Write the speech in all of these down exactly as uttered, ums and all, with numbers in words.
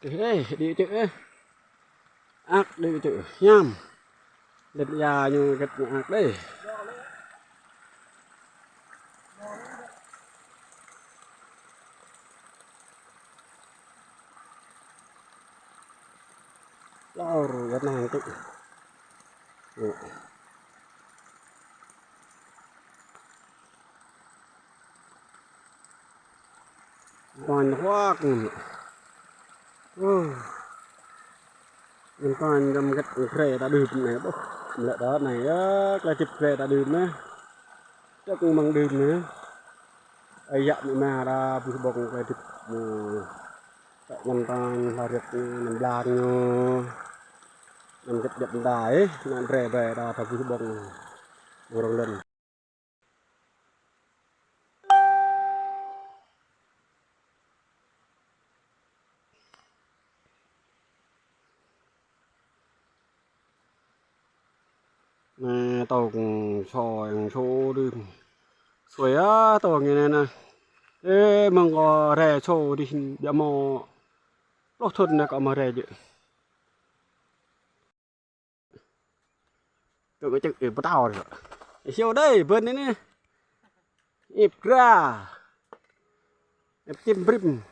Tih đê, đĭ čư̆ đê. Ak đĭ čư̆ hiam. Lĕ ia ñu gĕt ñu ak đê. Lor, gĕt nang čư̆. Ơ. Kuan huak ngăn. Ơ. Ngăn kuan găm gĕt grê ta đưm anai. Ƀuh, lĕ đa anai yơh, tơlơi hơdip grê ta đưm anai. Čơk mơ̆ng đưm anai. Ơi yă amĭ ama đa ƀuh ƀơ̆ng tơlơi hơdip ñu. Čơk ngăn kuan hla riăk ñu, ngăn blang ñu. Ngăn gĕt gĕt đa ih, ngăn grê ƀe đa ta ƀuh ƀơ̆ng. Mơ̆ng rŏng lŏn. Anai tŏng sô, yang sô đưm. Sui ah tŏng anai nă. Ê, mơ̆ng kơ rai sô dih, biă mơ̆ pluh thŭn anai kơ mă rai jĕ. Tui kơ čư̆, ê, pơtao ră. Ê, hiu đơi, bơ̆n anai nă. Ip gra. Ip čim brim.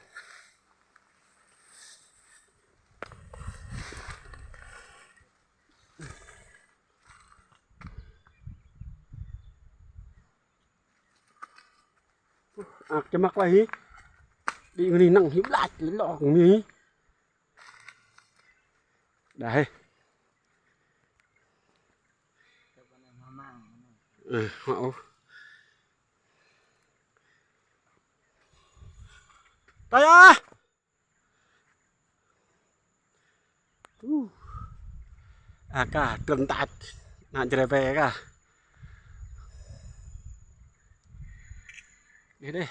Ak čơmăk lah hĭ. Đĭ ngăn anai năng hĭ ƀlăč lŏk ngăn anai. Đa hĭ. Ơ, hŏ. Tơi ah. Ơ. Aka trơn tač. Nă Jrai ƀe aka. Dih, dih.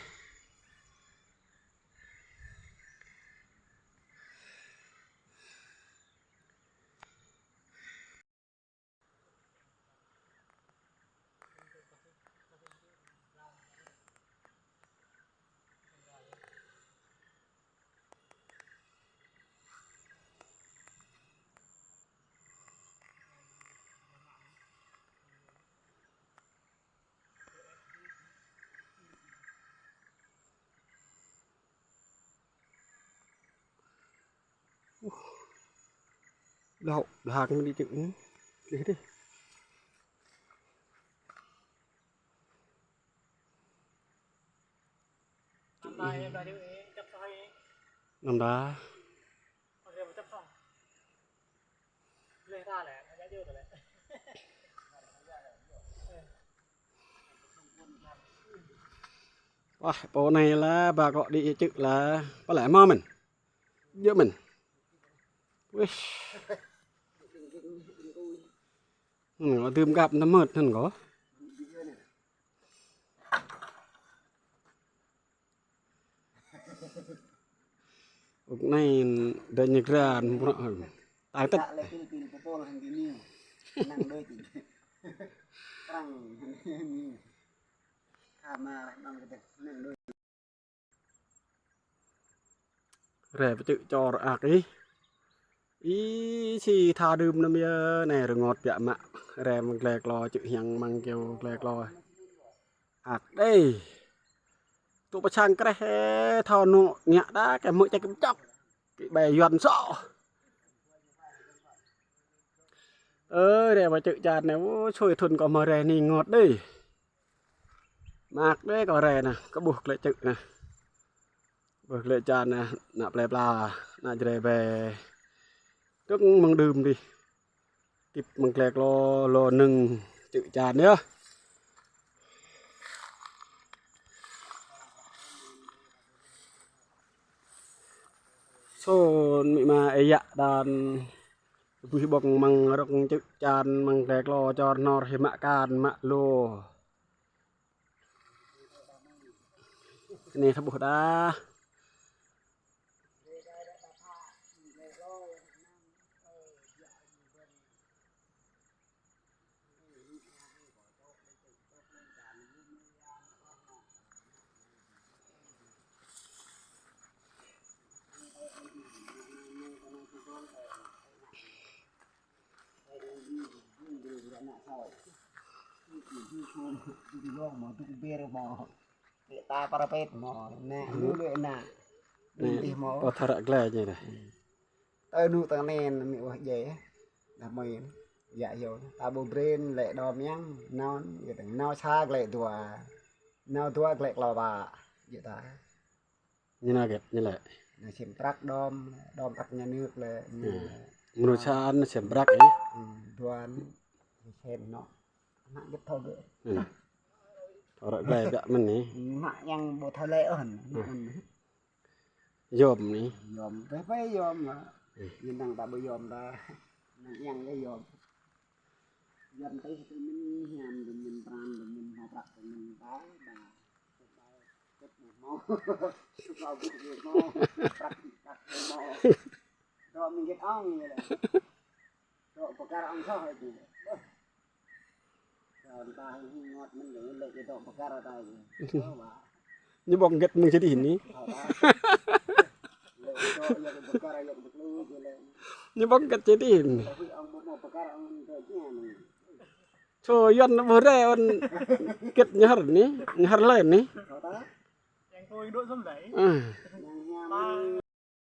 Ơ. Đao, đao hăng đi chịu. Đi đi. Năm đá. Wah, pô anai lah, ba kơ đĭ čư̆ lah. Pơlĕ mơ̆ mơ̆n. Djơ̆ mơ̆n. Wih. Ơ, dưm găp nă mơ̆t anŭn kơ. Ơ, anai đa ñu grăn mrŏ. Tai tĕt. Rai pơčư̆ čor ak ih. Ih, si tha đưm anăm yơh, anai rơngot biă mă. Rai mơ̆ng gle klo čư̆ hiăng mơ̆ng kơyâo gle klo. Ak đei. Tŭ pơčang kreh, ơ, thâo nŏ ngă đa, kơ mơ̆ ček kơm čŏk. Kơ ƀai yuan sŏ. Ơ, rai pơčư̆ čan anai, ơ, sui thŭn kơ mă rai anai ngot đei. Mă ak đei kơ rai nă, kơ ƀuh klĕ čư̆ nă. Ƀuh klĕ čan nă, nă plei pla, nă Jrai ƀe. Tŭk mơ̆ng đưm dih. Tip mơ̆ng klĕ klo, lo nưng čư̆ čan yơh. Sôn mĭ ma ê yă đan. Ƀuh ƀơ̆ng mơ̆ng rŏng čư̆ čan mơ̆ng klĕ klo čor nor hĭ mă kan mă lô. Anai tha ƀuh đa. Di lông mă, dŭng ƀiă mă. Ƀiă ta parapet mă. Nă, lu lĕ nă. Nă, dih mă. Pô thâo ră glai ñu dah. Tơ nu tơ nen mi wah jai. Dah mơi. Yă yô. Ta ƀu brên lĕ đom yang. Nao, yă tơng nao sa glai dua. Nao dua glai klâo ƀă. Yă ta. Ñu nao hơget, ñu lĕ. Nao sem prăk đom, đom prăk nhà nước lĕ. Ñu lĕ. Mơnuih sa anŭn sem prăk, ih. Duan, sem nŏ. Ană hơget thâo gơ̆. Ih. Ôh ră glai biă mơ̆n anai. Mă yang ƀu thâo lĕ ôh anai. Yom anai. Yom, pĕ pĕ yom lah. Ih. Ñu năng ta ƀu yom ta. Năng yang kơ yom. Yom tih tơ mĭn hiam, tơ mĭn pran, tơ mĭn hơprăk, tơ mĭn ta, ta. Kĕt mơ̆ mâo. Kâo ƀuh mơ̆ mâo. Prăk, prăk mơ̆ mâo. Dŏ mơ̆ng hơget ŏng ñu lĕ. Dŏ pơkar ŏng soh ih. Ƀuh. Dŏ ta hing ngot mơ̆n lĕ, lĕ dŏ pơkar ta ih. Ơ, wă. Ñu ƀơ̆ng hơget mơ̆ng čơdih anai. Ơ, wă. Lĕ dŏ yă pơkar yă pơklu ih lĕ. Ñu ƀơ̆ng hơget čơdih anai. Tapi ŏng ƀu mâo pơkar ŏng dŏ ñu anai. Sô Yuan ƀu rai ôn kĕt ñu hơr anai, ñu hơr laih anai. Ơ.